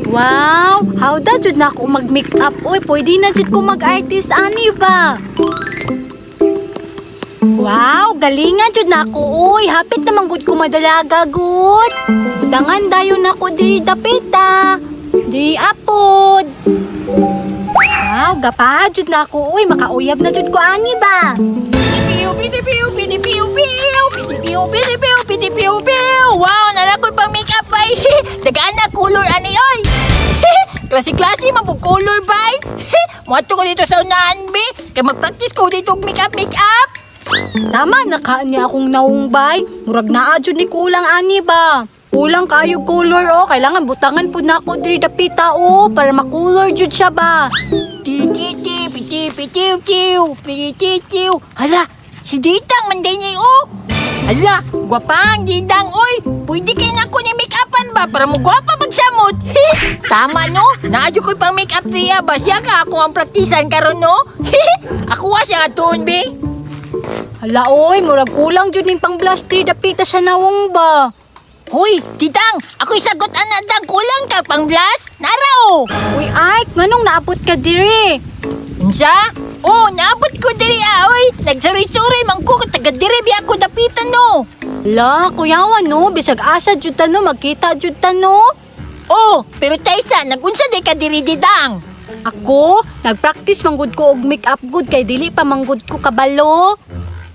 Wow, how da jud na ako mag-makeup? Uy, pwede na jud ko mag-artist ani ba? Wow, galingan jud na ako. Uy, hapit naman gud ko madalaga gud. Butangan dayon ako diri dapita. Diri apod. Wow, gapa jud na ako. Uy, makauyab na jud ko ani ba? Piu, piu, piu, piu, piu, piu, piu, piu, piu, piu, piu, piu. Wow, nalakoy pang make-up bay. Dagaan na color ani oy. Klase-klase man pud color bay. Moadto ko dito sa unahan be. Kay mag-practice ko dito og make-up make-up. Tama na ka niya akong naong bay. Murag naa jud ni kulang ani ba? Kulang kayo color oh. Kailangan butangan pud nako diri dapita oh para makulor jud siya ba. Ti ti ti pi ti pi ti ti pi ti ti. Hala, si Didang man day niya oh. Hala, gwapang Didang oy. Pwede kay nako ni make-upan ba para mo gwapa pagsamot. Tama no? Naadyo ko'y pang make-up niya ba siya ka ako ang praktisan karon no? Ako wa siya atuon be. Hala oy, murag kulang jud ning pang blush diri dapita sa nawong ba. Hoy, Didang, ako'y sagot ana dang kulang ka pang blush. Nara oh. Uy Ike, nganong naabot ka diri? Unsa? Oh, naabot ko diri ah, oy. Nagsuroy-suroy man ko taga diri biya ako dapitan no. Hala, kuyawa no, bisag asa jud ta no, magkita jud ta no. Oh, pero Taysa, nagunsa di ka diri didang? Ako, nagpractice manggod ko og make-up good kay dili pa manggod ko kabalo.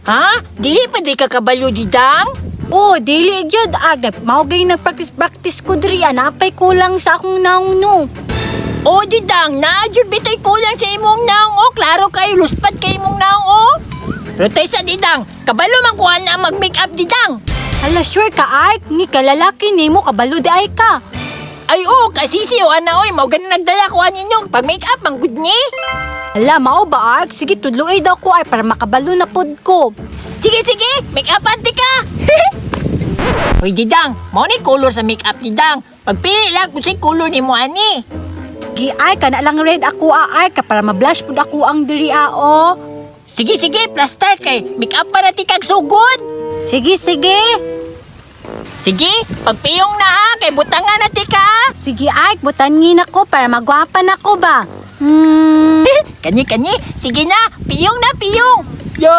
Ha? Dili pa di ka kabalo didang? Oh, dili gyud ag mao gay nagpractice practice ko diri ah, kulang sa akong naong no. Oh, didang, naadyo bitay kulang sa imong naong oh. Klaro kayo, luspad kay imong naong oh. Pero Taysa didang, kabalo man kuha na mag-make up didang. Hala, sure ka Ike, ni kalalaki nimo kabalo di ay ka. Ay oh, kasisi o ana oy, mao gani nagdala ko ninyo pag make up ang good ni. Hala, mao ba Ike? Sige, tudloy daw ko ay para makabalo na pod ko. Sige, sige, make up ante ka. Hoy didang, mao ni color sa make up didang. Pagpili lang kung say color nimo ani. Gi ay kana lang red ako ah, Ike para ma-blush pud ako ang diri ah, oh. Sige, sige, plaster kay make up pa na ti kag sugod. Sige, sige. Sige, pagpiyong na ha, kay butangan na ti ka. Sige Ike, butangin ako para magwapa na ko ba. Hmm. Kani, kani, sige na, piyong na, piyong. Yo.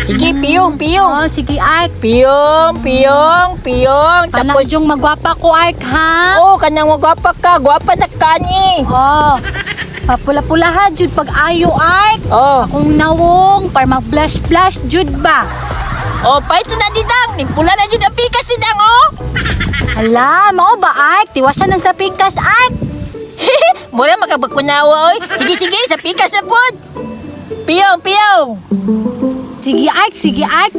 Sige, piyong, piyong. Oh, sige Ike. Piyong, piyong, piyong. Tapos Tapos, yung magwapa ko Ike ha. oh, kanang gwapa ka, gwapa na kani. Oh. Papula-pula ha jud pag ayo Ike. Oh, Akong nawong para mag-blush-blush jud ba. oh, paito na didang, nipula na jud ang pikas didang, oh. Hala, mao ba Ike? Tiwasan na sa pikas Ike. Mura makabakunawa, oy. Sige, sige, sa pikas na pod. Piyong, piyong. Sige Ike, sige Ike.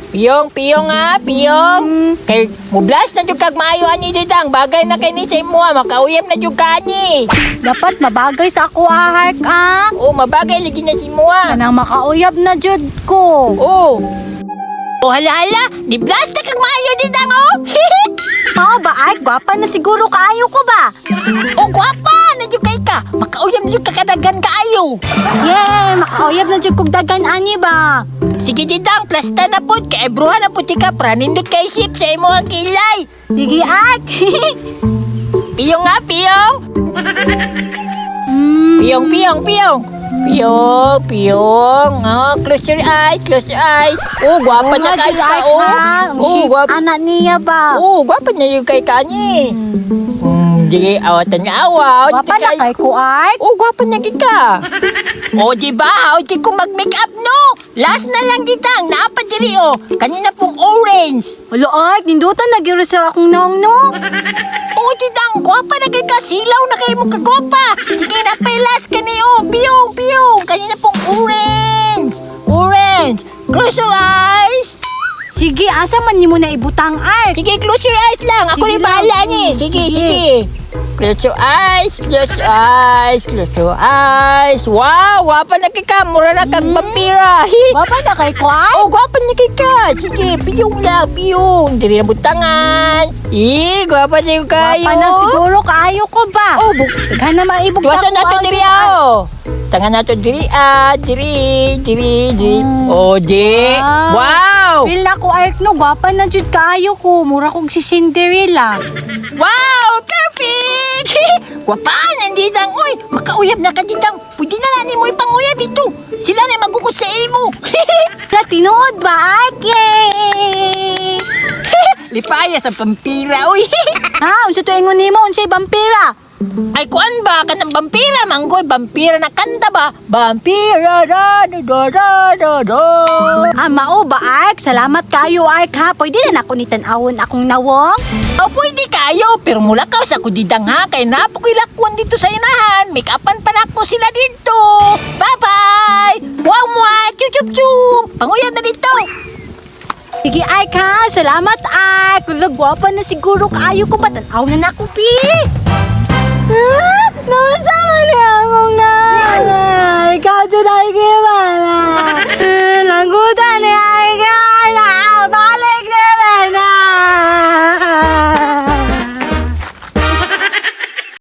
Piyong, piyong ha, piyong. Kay mublas na jud kag maayo ani didang, bagay na kay ni sa imo, ah. Makauyam na jud ka ani. Dapat mabagay sa ako ah, Ike ah. Oh, mabagay lagi na si mo ah. Kanang makauyab na jud ko. Oh. Oh, hala hala, ni blast na kag maayo didang oh. Mao ba Ike? Gwapa na siguro kaayo ko ba? Oh, gwapa na jud kay ka. Makauyam na jud ka kadagan kaayo. Yeah, makauyab na jud kog dagan ani ba? Sige didang, plasta na pod kay bruha na pud ka para nindot kay sip sa imo ang kilay. Sige Ike. Piyong nga, piyong. Piyong, piyong, piyong. Piyong, piyong. Oh, close your eyes, close your eyes. Oh, gwapa Oo na nga, kay jud, ka, Ike, oh. ha? Ang Oh, shape gwapa. ana niya ba? Oh, gwapa na yung kay kani. Di, awatan nga awa. Gwapa na kay ko Ike. Oh, gwapa na gid ka. Oh, di ba? How di ko mag-make up, no? Last na lang ditang, naapa diri, oh. Kanina pong orange. Hala Ike, nindutan na gyud sa akong naong no. Oh, didang, gwapa na kay ka. Silaw na kayo mo kagwapa. Sige na, last ka ni, oh. Piyong, piyong. Kanina pong orange. Orange. Close your eyes. Sige, asa man nimo na ibutang Ike? Sige, close your eyes lang. Ako Sige rin bahala lang. ni. Sige, Sige. sige. Close your eyes, close your eyes, close your eyes. Wow, gwapa na kay ka. Mura na kag vampira. Gwapa na kay ko Ike. Oh, gwapa na kay ka. Sige, piyong lang, piyong. Diri na butangan. Eh, gwapa na yung kayo. Gwapa na siguro kaayo ko ba? Oh, Daghan na maibog Tuwasan sa nato ako, diri Ike. ah. Oh. Tangan nato diri ah, diri, diri, diri. Oh, di. Ah. Wow! Feel na ko Ike no, gwapa na jud kaayo ko. Mura kog si Cinderella. Wow! Perfect! Gwapaan ang Didang, oy! Makauyab na ka, Didang. Pwede na na nimo ipanguyab ito. Sila na magukot sa imo. La, tinuod ba, Ark? Yay! Lipaya sa pampira, oy! Ha, unsa to ingon nimo, unsay vampira? Ay, kuan ba? Kanang vampira, manggoy. Vampira na kanta ba? Vampira, da, da, da, da, da, da. Ah, mao ba, Ark? Salamat kayo, Ark, ha? Pwede na nako ni tan-awon akong nawong? O, pwede kayo, pero mulakaw sa kudidang ha, kay napokoy lakuan dito sa inahan. Make upan pa nako sila dito. Bye-bye! Wow mo ha! Chup, chup, chup! Panguyab na dito! Sige, Ark, ha? Salamat, Ark. Ulo, gwapa na siguro kaayo ko ba? Tan-aw na nako, pi. Ah, nasa man akong nanay. Ikaw dyan ay gimana. Langod.